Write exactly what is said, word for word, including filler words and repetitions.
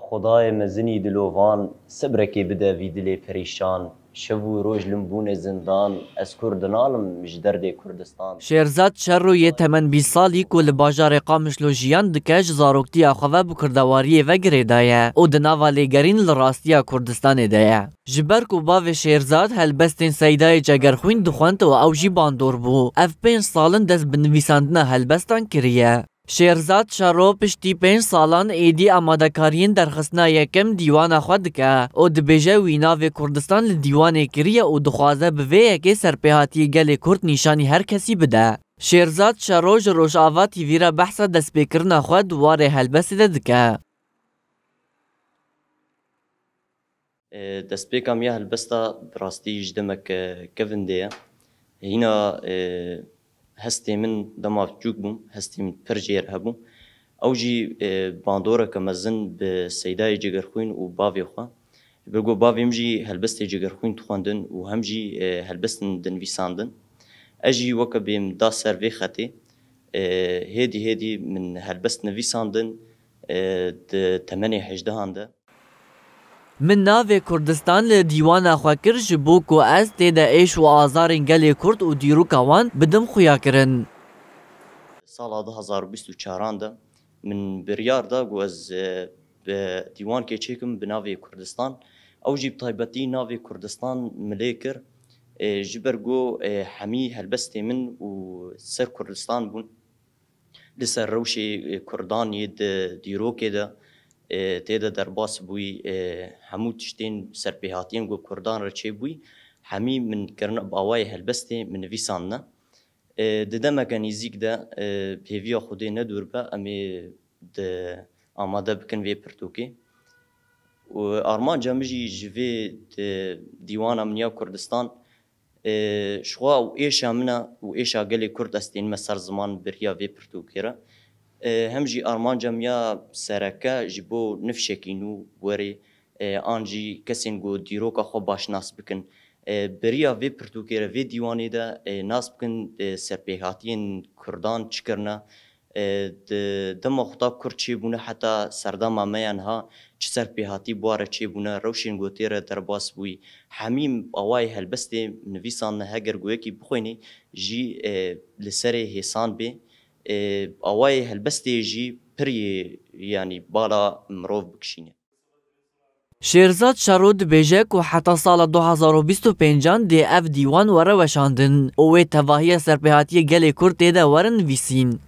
Xwedayê mezinî dilovan, sebrekê bide vî dilê perîşan. Şev û roj lim bûne zindan, ez Kurd nalim ji derdê Kurdistan. Şêrzad Şero yê temen bîst salî ku li bajarê Qamişlo jiyan dike, ji zaroktiya xwe ve bi kurdewariyê ve girêdaye û di nava lêgerîn li rastiya Kurdistanê de ye. Ji ber ku bavê Şêrzad helbestên Seydayê Cegerxwîn dixwend û ew jî bandor bû, ev pênc sal in dest bi nivîsandina helbestan kiriye. Şêrzad Şero piştî pênc salan êdî amadekariyên derxistina yekem dîwana xwe dike û dibêje wî navê Kurdistan li dîwanê kiriye û dixwaze bi vê yekê serpêhatiyê gelê Kurd nîşanî her kesî bide. Şêrzad Şero ji Rojava T V re behsa destpêkirina xwe di warê helbestê de dike. E, destpêka min ya helbesta bi rastî ji demek, e, kevin de ye. Hîna, e, hestê min dema biçûk bûm, hestê min pir jêr hebû. Ew jî, e, bandoreke mezin bi Seydayê Cegerxwîn û bavê xwe. Ji ber ku bavê min jî helbestê Cegerxwîn dixwendin û hem jî, e, helbestin dinivîsandin. Ez jî weke bêm da ser vê xetê, e, hêdî hêdî min helbest nivîsandin, e, di temenê hejdehan de. Min navê Kurdistan li dîwana xwe kir ji bo ku ez tê de êş û azarên gelê Kurd û dîroka wan bidim xuyakirin. Sala du hazar û bîst û çaran de min biryar da ku ez, e, bi dîwankê çêkim bi navê Kurdistan. Ew jî bi taybetî navê Kurdistan min lê kir. E, ji ber ku, e, hemî helbestê min û ser Kurdistan bûn. Li ser rewşê, e, Kurdan yê di dîrokê de, e, tê de derbas bûyî, e, hemû tiştên serpêhatiyên ku Kurdan re çêbûyî, hemî min kirine bi awayê helbestê min nivîsandine. E, di demeke nêzîk de, e, bi hêviya Xwedê ne dûr be, em ê di amade bikin vê pirtûkê. Û armanca min jî ji vê, e, dîwana min ya Kurdistan, e, ji xwe û êşa min e û êşa gelê Kurd ez tênime ser ziman bi riya vê pirtûkê re. E, hem jî armanca min ya sereke ji bo nifşekî nû werê, e, an jî kesên ku dîroka xwe baş nas bikin. E, bi riya vê pirtûkê re, vê dîwanê de, e, nas bikin, e, serpêhatiyên Kurdan çi kirine, e, di dema xwe ta Kurd çêbûne heta serdema me ya niha çi serpêhatî bi wan re çêbûne, rewşên ku tê re derbas bûyî, hemî awayê helbestê nivîsandine, heger ku yekî bixwînî jî, e, li serê hêsan bê. E, awayê helbestê jî pir yê, yanî bala mirov bikişîne. Şêrzad Şero dibêje ku heta sala du hazar û bîst û pêncan dê ev dîwan were weşandin û wê tevahiya serpêhatiyê gelê Kurd tê de were nivîsîn.